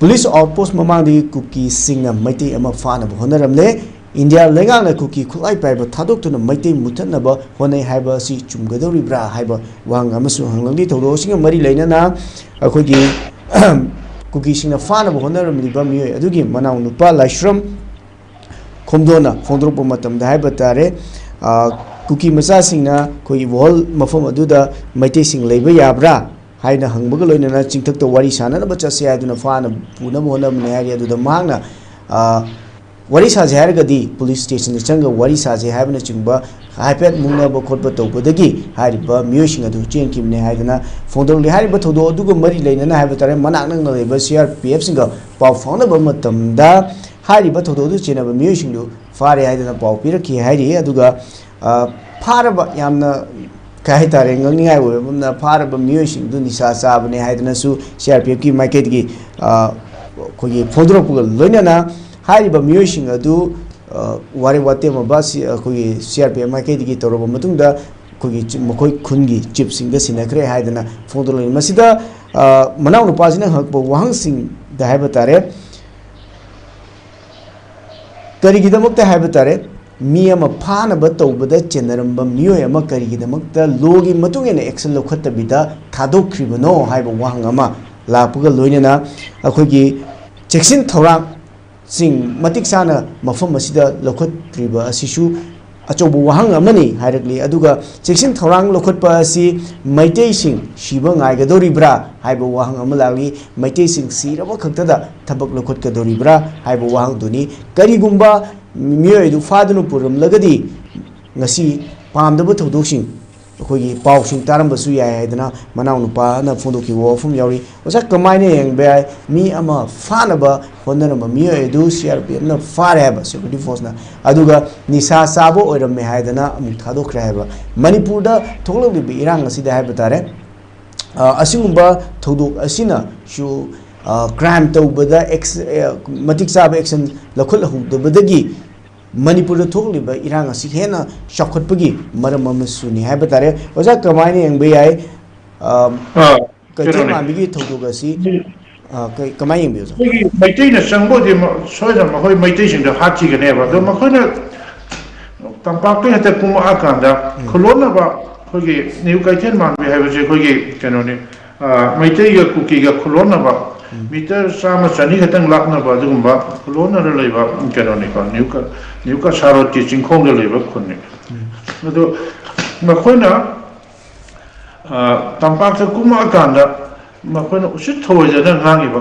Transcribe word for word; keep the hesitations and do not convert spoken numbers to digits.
Police ꯑꯥꯎꯠꯄꯣꯁ ꯃꯃꯥꯡꯗꯒꯤ ꯀꯨꯀꯤꯁꯤꯡꯅ ꯃꯩꯇꯩ ꯑꯃ ꯐꯥꯅꯕ ꯍꯣꯠꯅꯔꯝꯂꯦ꯫ ꯏꯟꯗꯤꯌꯥ ꯂꯩꯉꯥꯛꯅ ꯀꯨꯀꯤ ꯈꯨꯠꯂꯥꯏ ꯄꯥꯏꯕ ꯊꯥꯗꯣꯛꯇꯨꯅ ꯃꯩꯇꯩ ꯃꯨꯊꯠꯅꯕ ꯍꯣꯠꯅꯩ ꯍꯥꯏꯕ ꯑꯁꯤ ꯆꯨꯝꯒꯗꯧꯔꯤꯕ꯭ꯔꯥ ꯍꯥꯏꯕ ꯋꯥꯍꯪ ꯑꯃꯁꯨ ꯍꯪꯂꯛꯂꯤ꯫ ꯊꯧꯗꯣꯛ ꯑꯁꯤꯒ ꯃꯔꯤ ꯂꯩꯅꯅ ꯑꯩꯈꯣꯏꯒꯤ ꯀꯨꯀꯤꯁꯤꯡꯅ ꯐꯥꯅꯕ ꯍꯣꯠꯅꯔꯝꯂꯤꯕ ꯃꯤꯑꯣꯏ ꯑꯗꯨꯒꯤ ꯃꯅꯥꯎ ꯅꯨꯄꯥ ꯂꯥꯏꯁ꯭ꯔꯝ ꯈꯣꯝꯗꯣꯟꯅ ꯐꯣꯡꯗꯣꯔꯛꯄ ꯃꯇꯝꯗ ꯍꯥꯏꯕ ꯇꯥꯔꯦ, ꯑ, ꯀꯨꯀꯤ ꯃꯆꯥꯁꯤꯡꯅ ꯑꯩꯈꯣꯏꯒꯤ ꯋꯥꯍꯣꯜ ꯃꯐꯝ ꯑꯗꯨꯗ ꯃꯩꯇꯩꯁꯤꯡ ꯂꯩꯕ ꯌꯥꯕ꯭ꯔꯥ ꯍꯥꯏꯅ ꯍꯪꯕꯒ ꯂꯣꯏꯅꯅ ꯆꯤꯡꯊꯛꯇ ꯋꯥꯔꯤ ꯁꯥꯟꯅꯅꯕ ꯆꯠꯁꯦ ꯍꯥꯏꯗꯨꯅ ꯐꯥꯅ ꯄꯨꯅꯕ ꯍꯣꯠꯅꯕꯅꯤ ꯍꯥꯏꯔꯤ꯫ ꯑꯗꯨꯗ ꯃꯍꯥꯛꯅ, ꯑ, ꯋꯥꯔꯤ ꯁꯥꯁꯦ ꯍꯥꯏꯔꯒꯗꯤ ꯄꯨꯂꯤꯁ ꯁ꯭ꯇꯦꯁꯟꯗ ꯆꯪꯉꯒ ꯋꯥꯔꯤ ꯁꯥꯁꯦ ꯍꯥꯏꯕꯅꯆꯤꯡꯕ ꯍꯥꯏꯐꯦꯠ ꯃꯨꯛꯅꯕ ꯈꯣꯠꯄ ꯇꯧꯕꯗꯒꯤ ꯍꯥꯏꯔꯤꯕ ꯃꯤꯑꯣꯏꯁꯤꯡ ꯑꯗꯨ ꯆꯦꯟꯈꯤꯕꯅꯤ ꯍꯥꯏꯗꯅ ꯐꯣꯡꯗꯣꯛꯂꯤ꯫ ꯍꯥꯏꯔꯤꯕ ꯊꯧꯗꯣꯛ ꯑꯗꯨꯒ ꯃꯔꯤ ꯂꯩꯅꯅ ꯍꯥꯏꯕ ꯇꯥꯔꯦ, ꯃꯅꯥꯛ ꯅꯛꯅ ꯂꯩꯕ ꯁꯤ ꯑꯥꯔ ꯄꯤ ꯑꯦꯐꯁꯤꯡꯒ ꯄꯥꯎ ꯐꯥꯎꯅꯕ ꯃꯇꯝꯗ ꯍꯥꯏꯔꯤꯕ ꯊꯧꯗꯣꯛ ꯑꯗꯨ ꯆꯦꯟꯅꯕ ꯃꯤꯑꯣꯏꯁꯤꯡꯗꯨ ꯐꯥꯔꯦ ꯍꯥꯏꯗꯅ ꯄꯥꯎ ꯄꯤꯔꯛꯈꯤ ꯍꯥꯏꯔꯤ꯫ ꯑꯗꯨꯒ, ꯑ, ꯐꯥꯔꯕ, ꯌꯥꯝꯅ ꯀꯩ ꯍꯥꯏꯇꯥꯔꯦ, ꯉꯛꯅꯤꯡꯉꯥꯏ ꯑꯣꯏꯕ ꯑꯃꯅ, ꯐꯥꯔꯕ ꯃꯤꯑꯣꯏꯁꯤꯡꯗꯨ ꯅꯤꯁꯥ ꯆꯥꯕꯅꯦ ꯍꯥꯏꯗꯅꯁꯨ ꯁꯤ ꯑꯥꯔ ꯄꯤ ꯑꯦꯐꯀꯤ ꯃꯥꯏꯀꯩꯗꯒꯤ, ꯑ, ꯑꯩꯈꯣꯏꯒꯤ ꯐꯣꯡꯗꯣꯔꯛꯄꯒ ꯂꯣꯏꯅꯅ ꯍꯥꯏꯔꯤꯕ ꯃꯤꯑꯣꯏꯁꯤꯡ ꯑꯗꯨ, ꯑ, ꯋꯥꯔꯦꯞ ꯋꯥꯇꯦꯝꯃꯕ ꯁꯤ-, ꯑꯩꯈꯣꯏꯒꯤ ꯁꯤ ꯑꯥꯔ ꯄꯤ ꯑꯦꯐ ꯃꯥꯏꯀꯩꯗꯒꯤ ꯇꯧꯔꯕ ꯃꯇꯨꯡꯗ ꯑꯩꯈꯣꯏꯒꯤ ꯆꯤ-, ꯃꯈꯣꯏ ꯈꯨꯟꯒꯤ ꯆꯤꯞꯁꯤꯡꯗ ꯁꯤꯟꯅꯈ꯭ꯔꯦ ꯍꯥꯏꯗꯅ ꯐꯣꯡꯗꯣꯛꯂꯛꯏ꯫ ꯃꯁꯤꯗ, ꯑ, ꯃꯅꯥꯎ ꯅꯨꯄꯥꯁꯤꯅ ꯍꯪꯉꯛꯄ ꯋꯥꯍꯪꯁꯤꯡꯗ ꯍꯥꯏꯕ ꯇꯥꯔꯦ, ꯀꯔꯤꯒꯤꯗꯃꯛꯇ ꯍꯥꯏꯕ ꯇꯥꯔꯦ, ꯃꯤ ꯑꯃ ꯐꯥꯅꯕ ꯇꯧꯕꯗ ꯆꯦꯟꯅꯔꯝꯕ ꯃꯤꯑꯣꯏ ꯑꯃ ꯀꯔꯤꯒꯤꯗꯃꯛꯇ ꯂꯣꯒꯤ ꯃꯇꯨꯡ ꯏꯟꯅ ꯑꯦꯛꯁꯟ ꯂꯧꯈꯠꯇꯕꯤꯗ ꯊꯥꯗꯣꯛꯈ꯭ꯔꯤꯕꯅꯣ ꯍꯥꯏꯕ ꯋꯥꯍꯪ ꯑꯃ ꯂꯥꯛꯄꯒ ꯂꯣꯏꯅꯅ ꯑꯩꯈꯣꯏꯒꯤ ꯆꯦꯛꯁꯤꯟ ꯊꯧꯔꯥꯡꯁꯤꯡ ꯃꯇꯤꯛ ꯆꯥꯅ ꯃꯐꯝ ꯑꯁꯤꯗ ꯂꯧꯈꯠꯇ꯭ꯔꯤꯕ ꯑꯁꯤꯁꯨ ꯑꯆꯧꯕ ꯋꯥꯍꯪ ꯑꯃꯅꯤ ꯍꯥꯏꯔꯛꯂꯤ꯫ ꯑꯗꯨꯒ ꯆꯦꯛꯁꯤꯟ ꯊꯧꯔꯥꯡ ꯂꯧꯈꯠꯄ ꯑꯁꯤ ꯃꯩꯇꯩꯁꯤꯡ ꯁꯤꯕ ꯉꯥꯏꯒꯗꯧꯔꯤꯕ꯭ꯔꯥ ꯍꯥꯏꯕ ꯋꯥꯍꯪ ꯑꯃ ꯂꯥꯛꯂꯤ꯫ ꯃꯩꯇꯩꯁꯤꯡ ꯁꯤꯔꯕ ꯈꯛꯇꯗ ꯊꯕꯛ ꯂꯧꯈꯠꯀꯗꯧꯔꯤꯕ꯭ꯔꯥ ꯍꯥꯏꯕ ꯋꯥꯍꯪꯗꯨꯅꯤ꯫ ꯀꯔꯤꯒꯨꯝꯕ ꯃꯤꯑꯣꯏ ꯑꯗꯨ ꯐꯥꯗꯨꯅ ꯄꯨꯔꯝꯂꯒꯗꯤ ꯉꯁꯤ ꯄꯥꯝꯗꯕ ꯊꯧꯗꯣꯛꯁꯤꯡ, ꯑꯩꯈꯣꯏꯒꯤ ꯄꯥꯎꯁꯤꯡ ꯇꯥꯔꯝꯕꯁꯨ ꯌꯥꯏ ꯍꯥꯏꯗꯅ ꯃꯅꯥꯎ ꯅꯨꯄꯥꯅ ꯐꯣꯡꯗꯣꯛꯈꯤꯕ ꯋꯥꯐꯝ ꯌꯥꯎꯔꯤ꯫ ꯑꯣꯖꯥ, ꯀꯃꯥꯏꯅ ꯌꯦꯡꯕ ꯌꯥꯏ? ꯃꯤ ꯑꯃ ꯐꯥꯅꯕ ꯍꯣꯠꯅꯔꯝꯕ ꯃꯤꯑꯣꯏ ꯑꯗꯨ ꯁꯤ ꯑꯥꯔ ꯄꯤ ꯑꯦꯐꯅ ꯐꯥꯔꯦ ꯍꯥꯏꯕ, ꯁꯦꯀ꯭ꯌꯨꯔꯤꯇꯤ ꯐꯣꯔꯁꯅ, ꯑꯗꯨꯒ ꯅꯤꯁꯥ ꯆꯥꯕ ꯑꯣꯏꯔꯝꯃꯦ ꯍꯥꯏꯗꯅ ꯑꯃꯨꯛ ꯊꯥꯗꯣꯛꯈ꯭ꯔꯦ ꯍꯥꯏꯕ꯫ ꯃꯅꯤꯄꯨꯔꯗ ꯊꯣꯛꯂꯛꯂꯤꯕ ꯏꯔꯥꯡ ꯑꯁꯤꯗ ꯍꯥꯏꯕ ꯇꯥꯔꯦ, ꯑ, ꯑꯁꯤꯒꯨꯝꯕ ꯊꯧꯗꯣꯛ ꯑꯁꯤꯅꯁꯨ, ꯑ, ꯀ꯭ꯔꯥꯏꯝ ꯇꯧꯕꯗ ꯑꯦꯛꯁ-, ꯑ, ꯃꯇꯤꯛ ꯆꯥꯕ ꯑꯦꯛꯁꯟ ꯂꯧꯈꯠꯍꯧꯗꯕꯗꯒꯤ ꯃꯅꯤꯄꯨꯔꯗ ꯊꯣꯛꯂꯤꯕ ꯏꯔꯥꯡ ꯑꯁꯤ ꯍꯦꯟꯅ ꯆꯥꯎꯈꯠꯄꯒꯤ ꯃꯔꯝ ꯑꯃꯁꯨꯅꯤ ꯍꯥꯏꯕ ꯇꯥꯔꯦ꯫ ꯑꯣꯖꯥ, ꯀꯃꯥꯏꯅ ꯌꯦꯡꯕ ꯌꯥꯏ? ꯑ, ꯑ, ꯀꯩꯊꯦꯜ ꯀꯩꯅꯣꯅꯦ꯫ ꯃꯥꯟꯕꯤꯒꯤ ꯊꯧꯗꯣꯛ ꯑꯁꯤ ꯑ, ꯀꯩ-, ꯀꯃꯥꯏꯅ ꯌꯦꯡꯕꯤꯕ, ꯁꯥꯔ? ꯑꯩꯈꯣꯏꯒꯤ ꯃꯩꯇꯩꯅ ꯆꯪꯕꯗꯤ ꯃ-, ꯁꯣꯏꯗꯅ ꯃꯈꯣꯏ ꯃꯩꯇꯩꯁꯤꯡꯗ ꯍꯥꯠꯈꯤꯒꯅꯦꯕ꯫ ꯑꯗꯣ ꯃꯈꯣꯏꯅ ꯇꯝꯄꯥꯛꯇ ꯍꯦꯛꯇ ꯀꯨꯝꯃꯛꯑꯀꯥꯟꯗ ꯈꯨꯂꯣꯟꯅꯕ, ꯑꯩꯈꯣꯏꯒꯤ ꯅ꯭ꯌꯨ ꯀꯩꯊꯦꯜ ꯃꯥꯟꯕꯤ ꯍꯥꯏꯕꯁꯦ ꯑꯩꯈꯣꯏꯒꯤ ꯀꯩꯅꯣꯅꯤ, ꯑ, ꯃꯩꯇꯩꯒ ꯀꯨꯀꯤꯒ ꯈꯨꯂꯣꯟꯅꯕ, ꯃꯤꯇꯔ ꯆꯥꯝꯃ ꯆꯅꯤ ꯈꯛꯇꯪ ꯂꯥꯞꯅꯕ ꯑꯗꯨꯒꯨꯝꯕ ꯈꯨꯂꯣꯟꯅꯔ ꯂꯩꯕ ꯀꯩꯅꯣꯅꯤꯀꯣ, ꯅ꯭ꯌꯨ ꯀ-, ꯅ꯭ꯌꯨ ꯀꯁꯥꯔꯣꯠꯀꯤ ꯆꯤꯡꯈꯣꯡꯗ ꯂꯩꯕ ꯈꯨꯟꯅꯤ꯫ ꯑꯗꯣ ꯃꯈꯣꯏꯅ, ꯑ, ꯇꯝꯄꯥꯛꯇ ꯀꯨꯝꯃꯛꯑꯀꯥꯟꯗ ꯃꯈꯣꯏꯅ ꯎꯁꯤꯠ ꯊꯑꯣꯏꯗꯅ ꯉꯥꯡꯉꯤꯕ